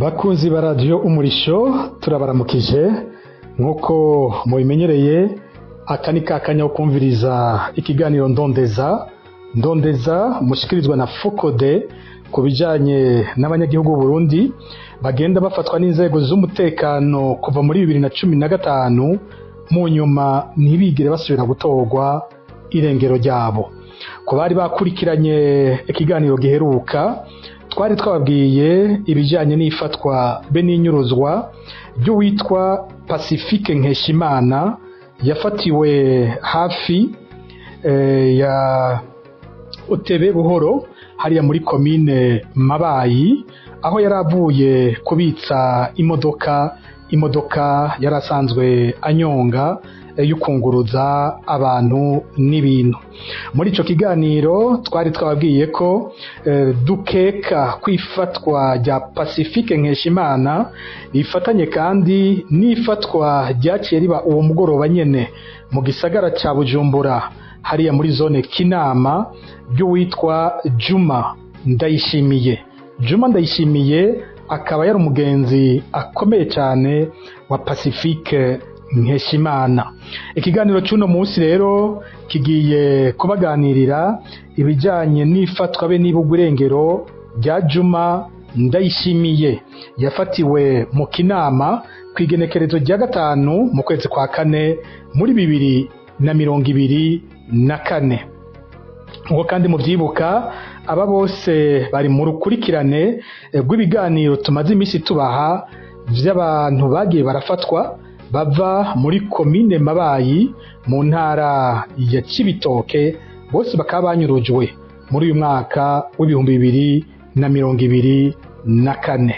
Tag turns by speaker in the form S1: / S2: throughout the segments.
S1: Bakunzi ba Radiyo Umurisho, turabaramukije. Nk'uko mubimenyereye, aka ni ka kanya ko kumviriza ikiganiro Ndondeza. Ndondeza mushikirizwa na FOCODE ku bijanye n'abanyagihugu Burundi bagenda bafatwa n'inzego z'umutekano kuva muri 2015, mu nyuma ntibigire basubira gutorwa irengero ryabo. Ku bari bakurikiranye ikiganiro giheruka, twari twababwiye ibijyanye n'ifatwa be n'inyuruzwa ry'uwitwa Pacifique Nkeshimana, yafatiwe hafi ya Utebe Buhoro, hariya muri komine Mabayi, aho yari avuye kubitsa imodoka yari asanzwe anyonga yo kunguruza abantu n'ibintu. Muri ico kiganiro twari twababwiye ko dukeka kwifatwa rya Pacifique Nkeshimana rifatanye kandi n'ifatwa ryaciye riba uwo mugoroba nyene mu gisagara ca Bujumbura, hariya muri zone Kinama, ry'uwitwa Juma Ndayishimiye. Juma Ndayishimiye akaba yari umugenzi akomeye cyane wa Pacifique Nkeshimana. Ikiganiro cy'uno munsi rero kigiye kubaganirira ibijyanye n'ifatwa be n'ibugwa irengero rya Juma Ndayishimiye, yafatiwe mu Kinama ku igenekerezo rya 5 mu kwezi kwa 4 muri 2024. Nk'uko kandi mubyibuka, aba bose bari mu rukurikirane rw'ibiganiro tumaze iminsi tubaha by'abantu bagiye barafatwa bava muri komine Mabayi mu ntara ya Cibitoke, bose bakaba banyurujwe muri uyu mwaka w'2024.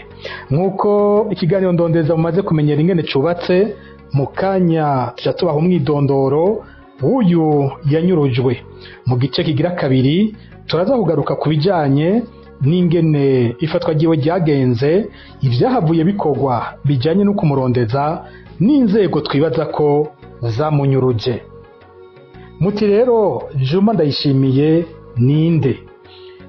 S1: Nk'uko ikiganiro Ndondeza mumaze kumenyera ingene cubatse, mu kanya tuja tubaha umwidondoro w'uyu yanyurujwe. Mu gice kigira kabiri turaza kugaruka ku bijanye n'ingene ifatwa ryiwe ryagenze, ivyahavuye bikorwa bijanye no kumurondeza, n'inzego twibaza ko zamunyuruje. Muti rero, Juma Ndayishimiye ninde?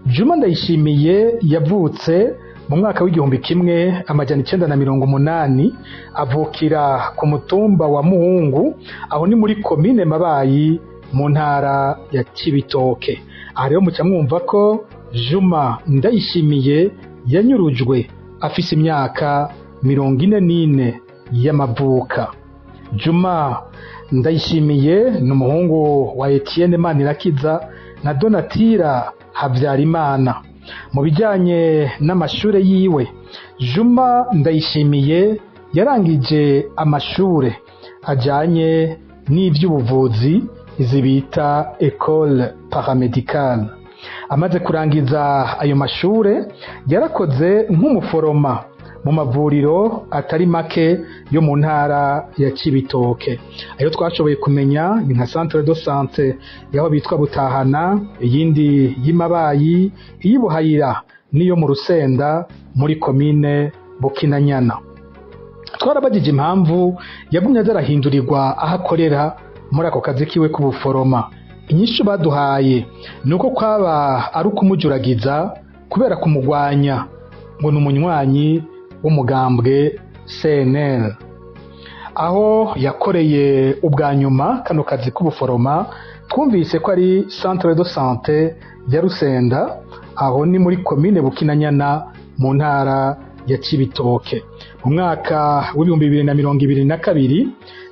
S1: Juma Ndayishimiye yavutse mu mwaka w'1980, avukira ku mutumba wa Muhungu, aho ni muri komine Mabayi mu ntara ya Cibitoke. Aha rero muca mwumva ko Juma Ndayishimiye yanyurujwe afise imyaka 44 y'amavuka. Juma Ndayishimiye ni umuhungu wa Etienne Manirakiza na Donatira Habyarimana. Mu bijyanye n'amashure yiwe, Juma Ndayishimiye yarangije amashure ajyanye n'iby'ubuvuzi, izi bita école paramédicale. Amaze kurangiza ayo mashure, yarakoze nk'umuforoma mu mavuriro atari make yo mu ntara ya Cibitoke. Ayo twashoboye kumenya ni nka centre de santé yaho bitwa Butahana, iyindi y'Imabayi, iy'Ibuhayira n'iyo mu Rusenda muri komine Bukinanyana. Twarabagije impamvu yagumye azarahindurirwa aho akorera muri ako kazi kiwe k'ubuforoma. Inyishu baduhaye ni uko kwaba ari ukumujuragiza kubera kumugwanya, ngo ni umunywanyi w'umugambwe CNL. Aho yakoreye ubwa nyuma kano kazi k'ubuforoma, twumvise ko ari centre de santé ya Rusenda, aho ni muri komine Bukinanyana mu ntara ya Cibitoke. Mu mwaka w'2022,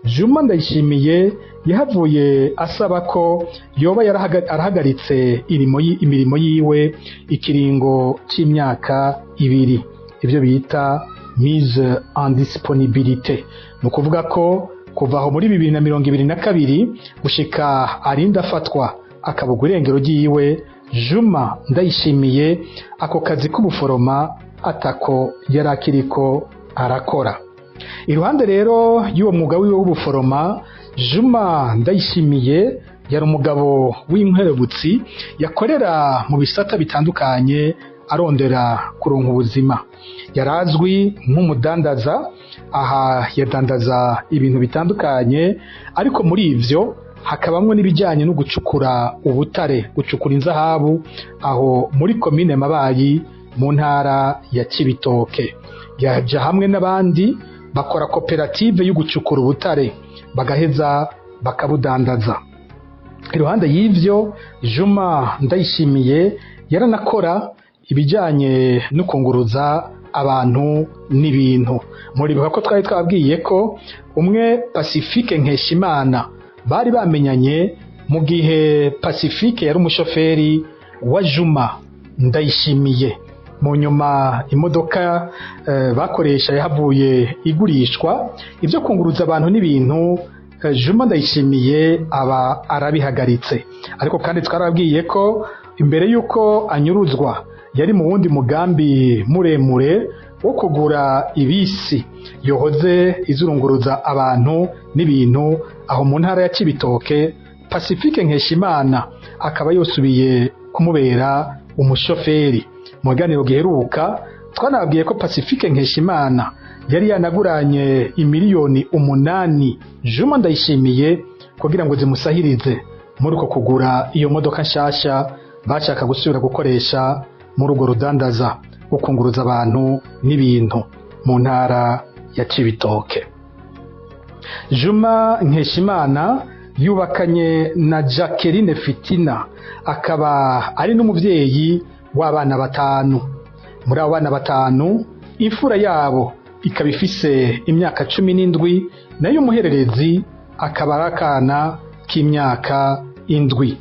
S1: Juma Ndayishimiye yahavuye asaba ko yoba arahagaritse imirimo yiwe ikiringo c'imyaka 2, ibyo bita mise en disponibilité. Ni ukuvuga ko kuva aho muri 2022 gushika arinda afatwa akabugwa irengero ryiwe, Juma Ndayishimiye ako kazi k'ubuforoma atako yari akiriko arakora. Iruhande rero y'uwo mwuga wiwe w'ubuforoma, Juma Ndayishimiye yari umugabo w'inkerebutsi, yakorera mu bisata bitandukanye arondera kuronka ubuzima. Yarazwi nk'umudandaza. Aha yadandaza ibintu bitandukanye, ariko muri ivyo hakabamwo n'ibijyanye no gucukura ubutare, gucukura inzahabu, aho muri komine Mabayi mu ntara ya Cibitoke. Yaja hamwe n'abandi bakora koperative yo gucukura ubutare, bagaheza bakabudandaza. Iruhande y'ivyo, Juma Ndayishimiye yaranakora ibijanye no kunguruza abantu n'ibintu. Muribuka ko twari twabwiye ko umwe Pacifique Nkeshimana bari bamenyanye mu gihe Pacifique yari umushoferi wa Juma Ndayishimiye. Mu nyuma imodoka bakoresha yahavuye igurishwa, ibyo kunguruza abantu n'ibintu Juma Ndayishimiye aba arabihagaritse. Ariko kandi twarabwiye ko imbere y'uko anyuruzwa yari mu wundi mugambi muremure wo kugura ibisi yohoze izurunguruza abantu n'ibintu aho mu ntara ya Cibitoke. Pacifique Nkeshimana akaba yosubiye kumubera umushoferi. Mu biganiro giheruka twanabwiye ko Pacifique Nkeshimana yari yanaguranye 8 miliyoni Juma Ndayishimiye kugira ngo zimusahirize muri uko kugura iyo modoka nshasha bashaka gusubira gukoresha muri urwo rudandaza rwo kunguruza abantu n'ibintu mu ntara ya Cibitoke. Juma Nkeshimana yubakanye na Jacqueline Fitina, akaba ari n'umuvyeyi w'abana batanu. Muri abo bana batanu, imfura yabo ikaba ifise imyaka 17, nayo umuhererezi akaba ari akana k'imyaka 7.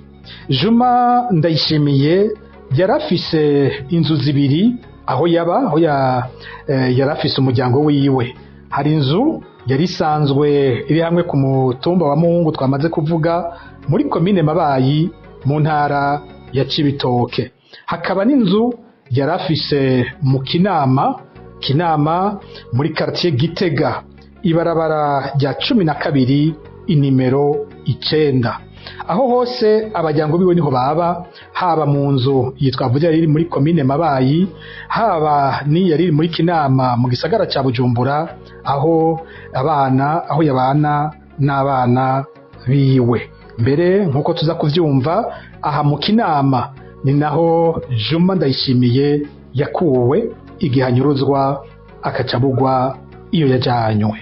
S1: Juma Ndayishimiye yari afise inzu zibiri aho yaba, aho yari afise umuryango wiwe. Hari inzu yari isanzwe iri hamwe ku mutumba wa Muhungu twamaze kuvuga, muri komine Mabayi, mu ntara ya Cibitoke. Hakaba n'inzu yari afise mu Kinama, Kinama muri quartier Gitega, ibarabara rya 12, inimero 9. Aho hose abajyango biwe niho baba, haba mu nzu yitwa vuga iri muri komine Mabayi, haba n'iyo iri muri Kinama mu gisagara ca Bujumbura, aho abana, aho yabana n'abana biwe. Mbere nk'uko tuza kuvyumva, aha mu Kinama ni naho Juma Ndayishimiye yakuwe igihe anyuruzwa akacabugwa iyo yajanywe.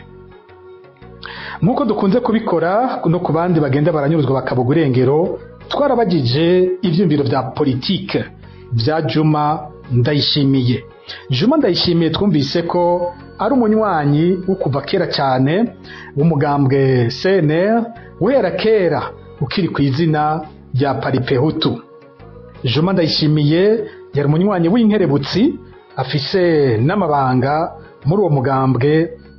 S1: Nk'uko dukunze kubikora no ku bandi bagenda baranyuruzwa bakabugwa irengero, twarabagije ivyumviro vya politike vya Juma Ndayishimiye. Juma Ndayishimiye twumvise ko ari umunywanyi wo kuva kera cyane w'umugambwe CNL, guhera kera ukiri ku izina rya Palipehutu. Juma Ndayishimiye yari umunywanyi w'inkerebutsi, afise n'amabanga muri uwo mugambwe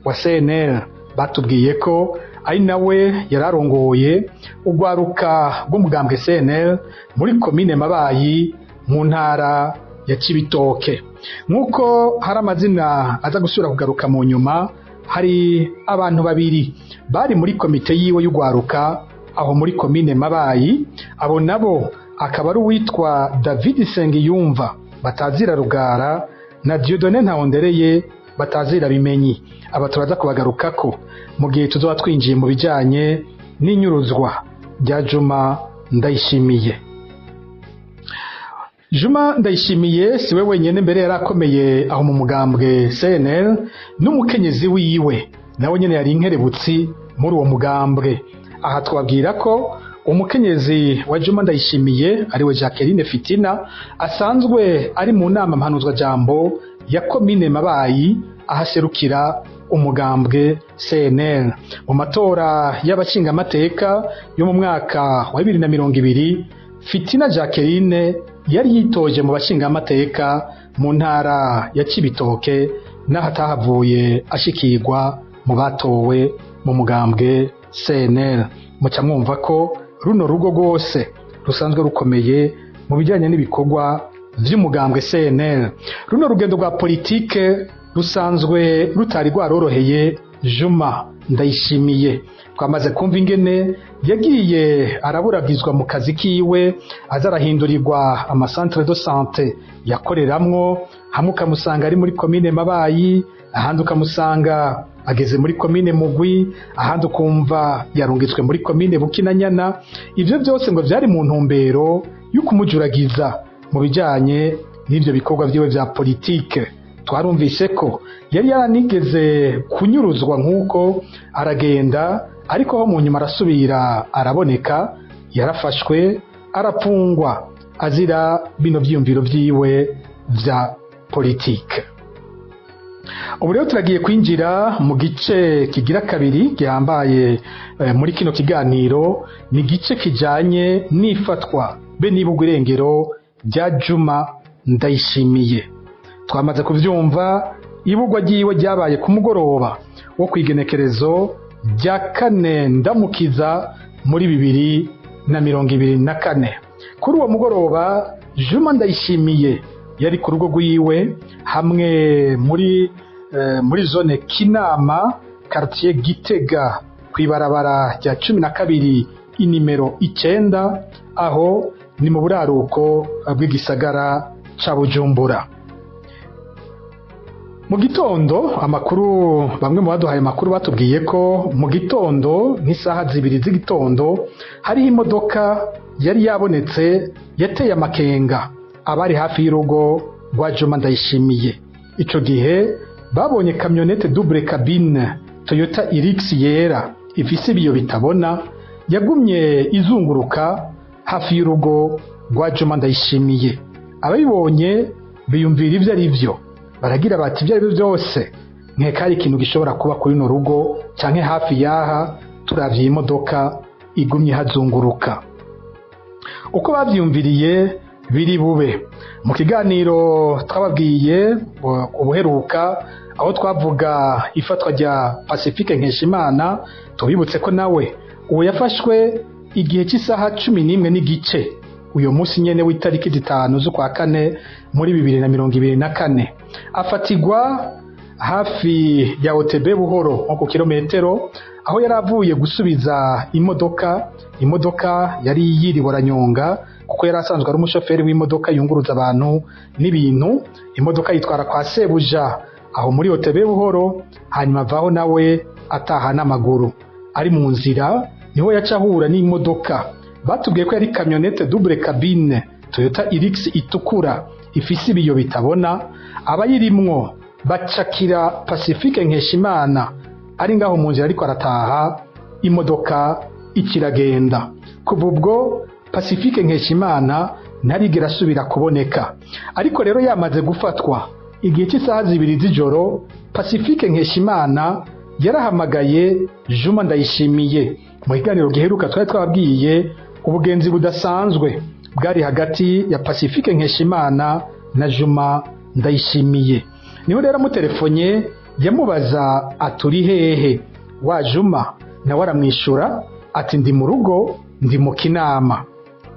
S1: wa CNL. Batubwiye ko ari nawe yararongoye urwaruka rw'umugambwe CNL muri komine Mabayi mu ntara ya Cibitoke. Nk'uko hari amazina aza gusubira kugaruka mu nyuma, hari abantu babiri bari muri komite yiwe y'urwaruka aho muri komine Mabayi. Abo nabo akaba ari uwitwa David Sengiyumva batazira Rugara na Dieudonné Ntahondereye batazira Bimenyi. Aba turaza kubagarukako mu gihe tuzoba twinjiye mu bijanye n'inyuruzwa rya Juma Ndayishimiye. Juma Ndayishimiye si we wenyine mbere yari akomeye aho mu mugambwe CNL. N'umukenyezi wiwe nawe nyene yari inkerebutsi muri uwo mugambwe. Aha twabwira ko umukenyezi wa Juma Ndayishimiye, ariwe Jacqueline Fitina, asanzwe ari mu nama mpanuzwajambo ya komine Mabayi, ahaserukira umugambwe CNL. Mu matora y'abashingamateka yo mu mwaka wa 2020, Fitina Jacqueline yari yitoje mu bashingamateka mu ntara ya Cibitoke, n'aho atahavuye ashikirwa mu batowe mu mugambwe CNL. Muca mwumva ko runo rugo rwose rusanzwe rukomeye mu bijyanye n'ibikorwa vy'umugambwe CNL. Runo rugendo rwa politike rusanzwe rutari rwaroroheye Juma Ndayishimiye. Twamaze kumva ingene yagiye araburagizwa mu kazi kiwe, aza arahindurirwa ama centre de santé yakoreramwo. Hamwe ukamusanga ari muri komine Mabayi, ahandi ukamusanga ageze muri komine Mugwi, ahandi ukumva yarungitswe muri komine Bukinanyana. Ivyo byose ngo vyari mu ntumbero yo kumujuragiza mu bijanye n'ivyo bikorwa vyiwe vya politike. Twarumvise ko yari yaranigeze kunyuruzwa nk'uko aragenda, ariko ho mu nyuma arasubira araboneka, yarafashwe arapfungwa azira bino vyiyumviro vyiwe vya politike. Ubu rero turagiye kwinjira mu gice kigira kabiri gihambaye muri kino kiganiro. Ni igice kijanye n'ifatwa be n'ibugwa irengero rya Juma Ndayishimiye. Twamaze kuvyumva, ibugwa ryiwe ryabaye ku mugoroba wo kw'igenekerezo rya 4 Ndamukiza muri 2024. Kuri uwo mugoroba Juma Ndayishimiye yari ku rugo rwiwe hamwe muri zone Kinama, quartier Gitega, kw'ibarabara rya 12 inimero 9, aho ni mu buraruko bw'igisagara ca Bujumbura. Mu gitondo amakuru, bamwe mu baduhaye amakuru batubwiye ko mu gitondo nk'isaha 2 z'igitondo hariho imodoka yari yabonetse yateye amakenga abari hafi y'urugo rwa Juma Ndayishimiye. Ico gihe babonye kamyonete double cabine Toyota Hilux yera ifise ibiyo bitabona yagumye izunguruka hafi y'urugo rwa Juma Ndayishimiye. Ababibonye biyumvira ivyo ari vyo, baragira bati ibyo ari byo byose nkeka hari ikintu gishobora kuba kuri runo rugo canke hafi yaha, turavye imodoka igumye hazunguruka. Uko bavyumviriye biri bube mu kiganiro twababwiye ubuheruka, aho twavuga ifatwa rya Pacifique Nkeshimana. Tubibutse ko nawe uwo yafashwe igihe cy'isaha 11:15 uyu munsi nyene w'itariki 5 z'ukwa 4 muri 2024, afatigwa hafi ya OTB Buhoro nko ku kilometero, aho yari avuye gusubiza imodoka yari yiriwe aranyonga, kuko yari asanzwe ari umushoferi w'imodoka yunguruza abantu n'ibintu. Imodoka yitwara kwa sebuja aho muri OTB Buhoro, hanyuma avaho nawe ataha n'amaguru. Ari mu nzira niho yaca ahura n'imodoka batubwiye ko yari kamyonete double cabine Toyota Hilux itukura ifise ibiyo bitabona. Abayirimwo bacakira Pacifique Nkeshimana ari ngaho mu nzira ariko arataha, imodoka ikiragenda. Kuva ubwo Pacifique Nkeshimana ntarigera asubira kuboneka. Ariko rero yamaze gufatwa igihe cy'isaha 2 z'ijoro, Pacifique Nkeshimana yarahamagaye Juma Ndayishimiye. Mu kiganiro giheruka twari twababwiye ubugenzi budasanzwe bwari hagati ya Pacifique Nkeshimana na Juma Ndayishimiye. Niho rero amutelefone yamubaza aturi hehe, wa Juma nawe aramwishura ati ndi mu rugo, ndi mu Kinama.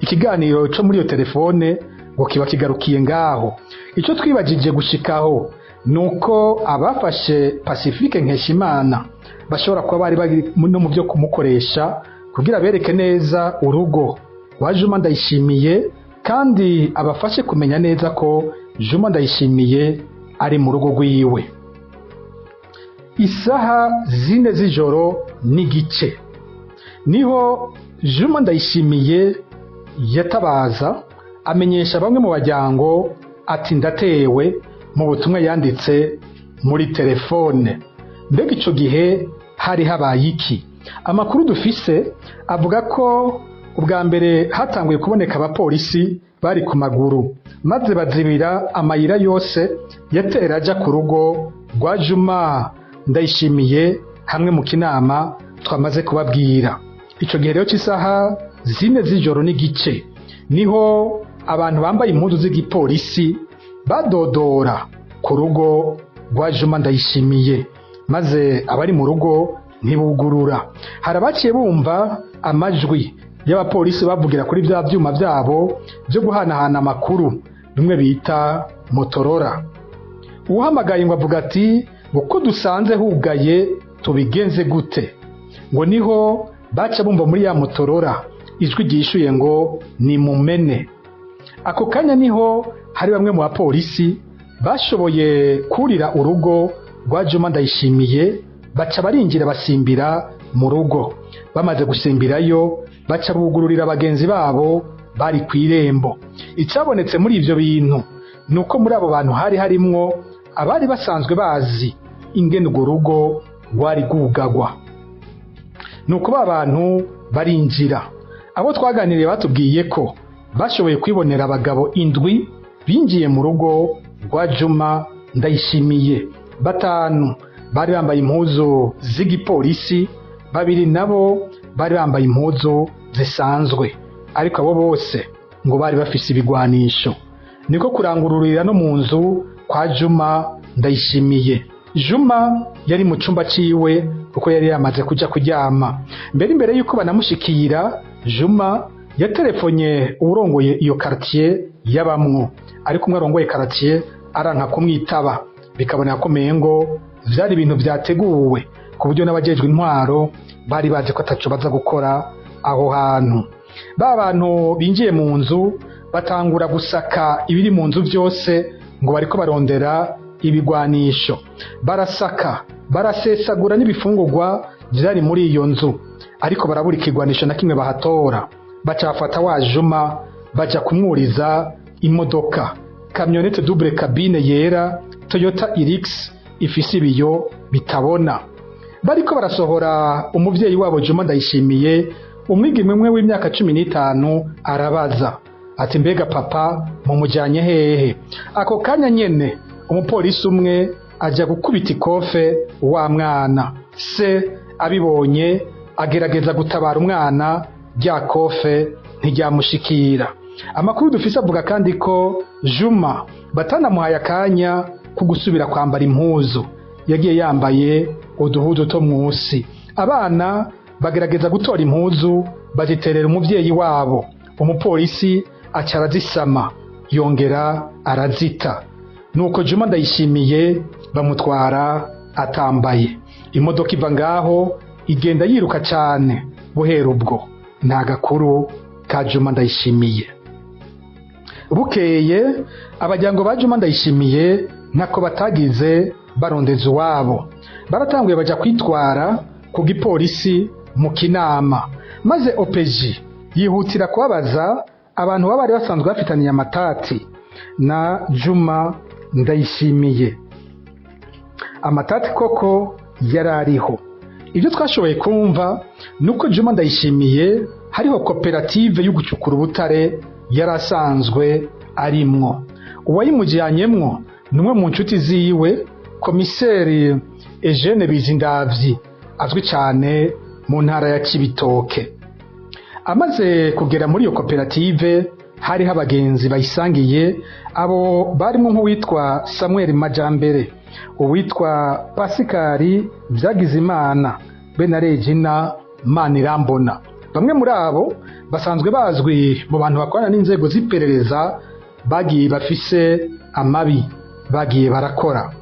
S1: Ikiganiro cyo muri iyo telefone ngo kiba kigarukiye ngaho. Icyo twibagije gushikaho nuko abafashe Pacifique Nkeshimana bashobora kuba bari bari no mu byo kumukoresha kugira bereke neza urugo wa Juma Ndayishimiye, kandi abafashe kumenya neza ko Juma Ndayishimiye ari mu rugo rwiwe. Isaha 4 z'ijoro n'igice niho Juma Ndayishimiye yatabaza amenyesha bamwe mu bajyango ati ndatewe, mu butumwa yanditse muri telefone. Mbega ico gihe hari habaye iki? Amakuru dufise avuga ko ubwa mbere hatanguye kuboneka abapolisi bari ku maguru, maze bazibira amayira yose yatera aja ku rugo rwa Juma Ndayishimiye hamwe mu Kinama twamaze kubabwira. Ico gihe rero cy'isaha 4 z'ijoro n'igice niho abantu bambaye impuzu z'igipolisi badodora ku rugo rwa Juma Ndayishimiye, maze abari mu rugo ntibugurura. Hari abaciye bumva amajwi y'abapolisi bavugira kuri bya byuma byabo byo guhanahana amakuru, bimwe bita Motorola. Uhamagaye ngo avuga ati uko dusanze hugaye tubigenze gute? Ngo niho baca bumva muri ya Motorola ijwi ryishuye ngo ni mumene. Ako kanya niho hari bamwe mu bapolisi bashoboye kurira urugo rwa Juma Ndayishimiye, baca barinjira basimbira mu rugo. Bamaze gusimbirayo baca bugururira bagenzi babo bari ku irembo. Icabonetse muri ivyo bintu nuko muri abo bantu hari harimwo Abari basanzwe bazi ingene urwo rugo rwari rwugagwa. Nuko ba bantu barinjira. Abo twaganiriye batubwiye ko bashoboye kwibonera abagabo 7 binjiye mu rugo rwa Juma Ndayishimiye. 5 bari bambaye impuzu z'igipolisi, 2 nabo bari bambaye impuzu zisanzwe, ariko abo bose ngo bari bafise ibigwanisho. Niko kurangururira no mu nzu kwa Juma Ndayishimiye. Juma yari mu cumba ciwe kuko yari yamaze kuja kuryama. Mbere imbere yuko banamushikira, Juma yatelefonye uwurongoye iyo quartier yabamwo, ariko umwe arongoye quartier aranka kumwitaba, bikaboneka ko mengo vyari ibintu vyateguwe ku buryo n'abajejwe intwaro bari bazi ko ataco baza gukora aho hantu. Ba bantu binjiye mu nzu batangura gusaka ibiri mu nzu vyose ngo bariko barondera ibigwanisho. Barasaka, barasesagura n'ibifungurwa vyari muri iyo nzu, ariko barabura ikigwanisho na kimwe bahatora. Baca bafata wa Juma baja kumwuriza imodoka, kamyonete double cabine yera Toyota Hilux ifise ibiyo bitabona. Bariko barasohora umuvyeyi wabo Juma Ndayishimiye, umwigeme umwe w'imyaka 15 arabaza ati: mbega papa mumujanye hehe? Ako kanya nyene umupolisi umwe aja gukubita ikofe wa mwana. Se abibonye agerageza gutabara umwana, rya kofe ntiryamushikira. Amakuru dufise avuga kandi ko Juma batanamuhaye akanya ko gusubira kwambara impuzu, yagiye yambaye uduhuzu two musi. Abana bagerageza gutora impuzu baziterera umuvyeyi wabo, umupolisi aca arazisama yongera arazita. Nuko Juma Ndayishimiye bamutwara atambaye. Imodoka iva ngaho igenda yiruka cane. Buhera ubwo nta gakuru ka Juma Ndayishimiye. Bukeye abajyango ba Juma Ndayishimiye ntako batagize barondeza uwabo. Baratanguye baja kwitwara ku gipolisi mu Kinama, maze OPG yihutira kubabaza abantu baba bari basanzwe bafitaniye amatati na Juma Ndayishimiye. Amatati koko yarariho. Ibyo twashoboye kumva nuko Juma Ndayishimiye hariho koperative yo gucukura ubutare yarasanzwe arimwo. Uwayimujyanyemwo numwe mu nshuti ziwe, komiseri Eugene Bizindavyi, azwi cyane mu ntara ya Cibitoke. Amaze kugera muri iyo koperative hariho abagenzi bayisangiye, abo barimo nk'uwitwa Samuel Majambere, uwitwa Pasikari Vyagizimana, be na Regina Manirambona. Bamwe muri abo basanzwe bazwi mu bantu bakorana n'inzego z'iperereza, bagiye bafise amabi bagiye barakora.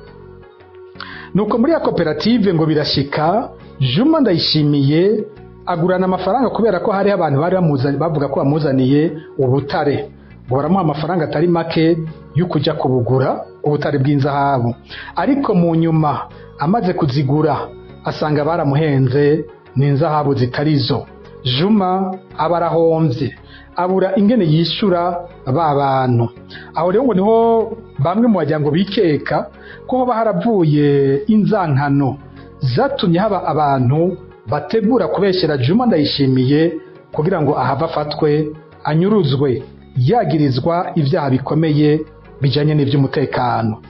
S1: Nuko muri ya koperative ngo birashika Juma Ndayishimiye agurana amafaranga, kubera ko hari abantu bari bamuzanye bavuga ko bamuzaniye ubutare, ngo baramuha amafaranga atari make yo kuja kubugura ubutare bw'inzahabu. Ariko mu nyuma amaze kuzigura asanga baramuhenze n'inzahabu zitarizo. Juma aba arahomvye, abura ingene yishura ba bantu. Aho rero ngo niho bamwe mu bajyango bikeka ko hoba haravuye inzankano zatumye haba abantu bategura kubeshyera Juma Ndayishimiye kugira ngo ahave afatwe anyuruzwe yagirizwa ibyaha bikomeye bijanye n'ivy'umutekano.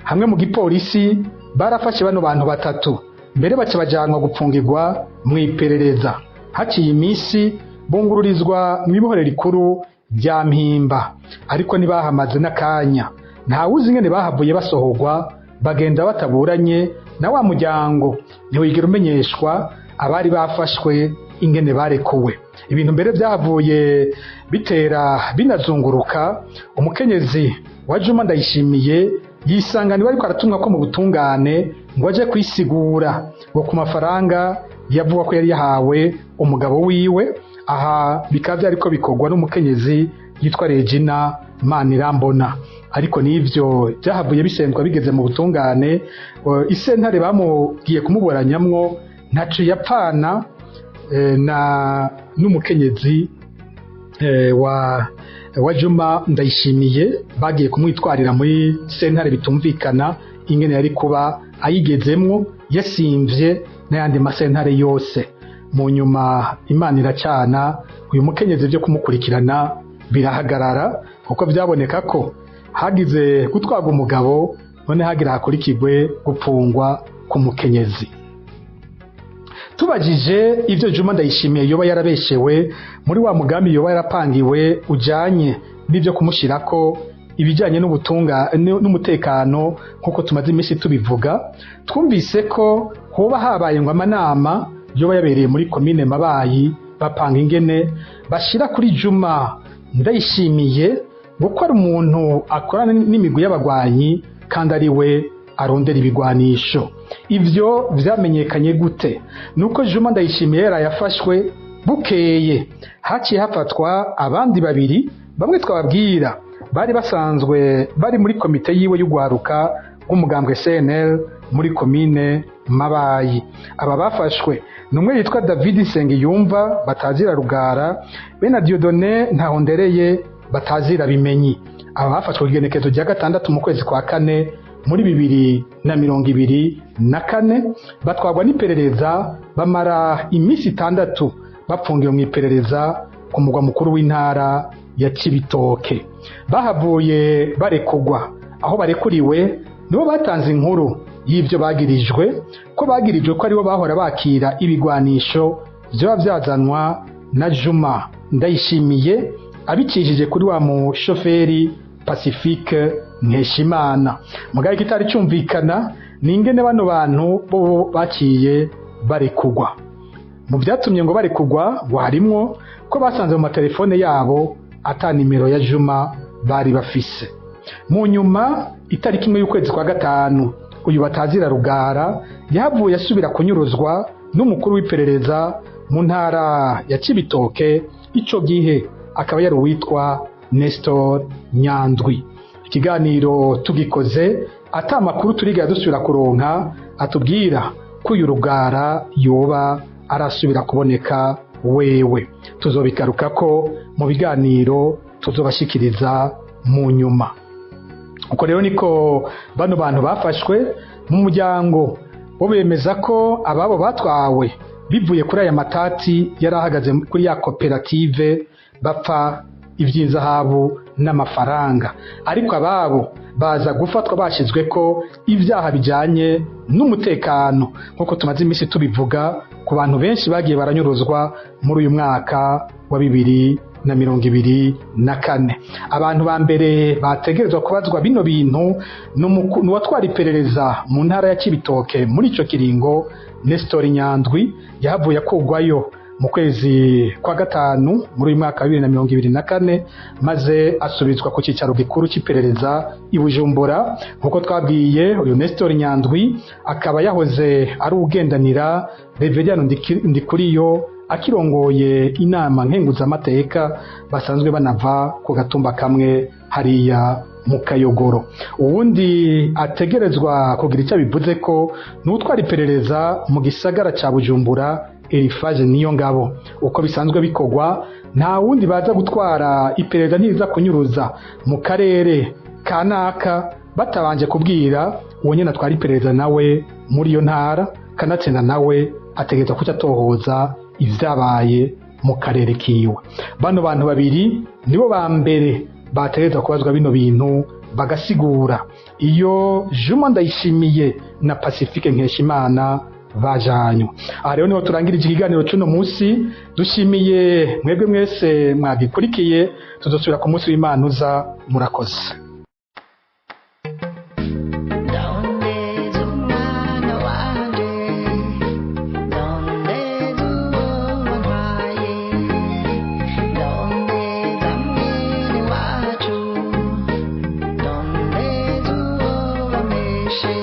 S1: Hamwe mu gipolisi barafashe bano bantu 3, mbere baca bajanwa gupfungirwa mu iperereza. Haciye iminsi bungururizwa mu ibohero rikuru rya Mpimba, ariko ntibahamaze n'akanya. Ntawuzi ingene bahavuye basohorwa, bagenda bataburanye na wa muryango ntiwigera umenyeshwa abari bafashwe ingene barekuwe. Ibintu mbere byahavuye bitera binazunguruka. Umukenyezi wa Juma Ndayishimiye yisanganiwe ariko aratumwa ko mu butungane ngo aje kwisigura ngo ku mafaranga yavuga ko yari yahawe umugabo wiwe. Aha bikaba byariko bikorwa n'umukenyezi yitwa Regina Manirambona, ariko nivyo byahavuye bisendwa bigeze mu butungane. Isentare bamugiye kumuburanyamwo ntaco yapfana na n'umukenyezi wa Juma Ndayishimiye. Bagiye kumwitwarira muri sentare bitumvikana Ingene yari kuba ayigezemwo yasimvye n'ayandi masentare yose. Mu nyuma Imana iracana, uyu mukenyezi byo kumukurikirana birahagarara, kuko byaboneka ko hagize gutwaga umugabo, none hagira hakurikirwe gupfungwa k'umukenyezi. Tubajije ivyo Juma Ndayishimiye yoba yarabeshewe muri wa mugambi yoba yarapangiwe ujanye n'ivyo kumushirako ibijanye n'ubutunga n'umutekano, nk'uko tumaze iminsi tubivuga, twumvise ko hoba habaye ngo amanama yoba yabereye muri komine Mabayi, bapanga ingene bashira kuri Juma Ndayishimiye ngo ko ari umuntu akorana n'imigwi y'abagwanyi kandi ari we arondera ibigwanisho. Ivyo vyamenyekanye gute? Nuko Juma Ndayishimiye yarayafashwe, bukeye haciye hafatwa abandi babiri, bamwe twababwira bari basanzwe bari muri komite yiwe y'ugwaruka rw'umugambwe CNL muri komine Mabayi. Aba bafashwe ni umwe yitwa David Nsengiyumva batazira Rugara, be na Dieudonné Ntahondereye batazira Bimenyi. Aba bafashwe ku igenekerezo rya 6 mu kwezi kwa 4 muri 2024, batwagwa n'iperereza, bamara iminsi 6 bapfungiwe mu iperereza ku mugwa mukuru w'intara ya Cibitoke. Bahavuye barekugwa. Aho barekuriwe nibo batanze inkuru y'ivyo bagirijwe, ko bagirijwe ko aribo bahora bakira ibigwanisho vyoba vyazanwa na Juma Ndayishimiye abicishije kuri wa mushoferi Pacifique Nkeshimana. Mugabo kitari cyumvikana ni ingene bano bantu bo baciye barekugwa. Mu vyatumye ngo barekugwa ngo harimwo ko basanze mu matelefone yabo ata nimero ya Juma bari bafise. Mu nyuma itariki 1 y'ukwezi kwa 5, uyu batazira Rugara yahavuye asubira kunyuruzwa n'umukuru w'iperereza mu ntara ya Cibitoke, ico gihe akaba yari uwitwa Nestor Nyandwi. Ikiganiro tugikoze ata makuru turiga dusubira kuronka atubwira ko uyu Rugara yoba arasubira kuboneka wewe. Tuzobigarukako mu biganiro tuzobashikiriza mu nyuma. Uko rero niko bano bantu bafashwe. Mu muryango bo bemeza ko ababo batwawe bivuye kuri aya matati yarahagaze kuri ya koperative bapfa ivy'inzahabu n'amafaranga, ariko ababo baza gufatwa bashizwe ko ivyaha bijanye n'umutekano, nk'uko tumaze iminsi tubivuga ku bantu benshi bagiye baranyuruzwa muri uyu mwaka wa 2024. Abantu ba mbere bategerezwa kubazwa bino bintu ni uwatwara iperereza mu ntara ya Cibitoke muri ico kiringo, Nestor Nyandwi, yahavuye akugwayo mu kwezi kwa 5 muri uyu mwaka wa 2024, maze asubizwa ku cicaro gikuru c'iperereza i Bujumbura. Nkuko twabwiye, uyu Nestor Nyandwi akaba yahoze ari ugendanira Reverien Ndikuriyo akirongoye inama nkenguzamateka, basanzwe banava ku gatumba kamwe hariya mu Kayogoro. Uwundi ategerezwa kugira icyo abivuze ko n'utwara iperereza mu gisagara ca Bujumbura, Elifaje niyo ngabo. Uko bisanzwe bikorwa, nta wundi baza gutwara iperereza ntiza kunyuruza mu karere kanaka batabanje kubwira uwo nyene atwara iperereza nawe muri iyo ntara, kanatsinda nawe ategerezwa kuca atohoza ivyabaye mu karere kiwe. Bano bantu babiri nibo ba mbere bategerezwa kubazwa bino bintu bagasigura iyo Juma Ndayishimiye na Pacifique Nkeshimana bajanywe. Aha rero niho turangirije ikiganiro c'uno munsi. Dushimiye mwebwe mwese mwagikurikiye. Tuzosubira ku munsi w'Imana uza. Murakoze.
S2: Ndondeza umwana wanje, ndondeza uwo wantwaye, ndondeza mwene wacu, ndondeza uwo wameshe.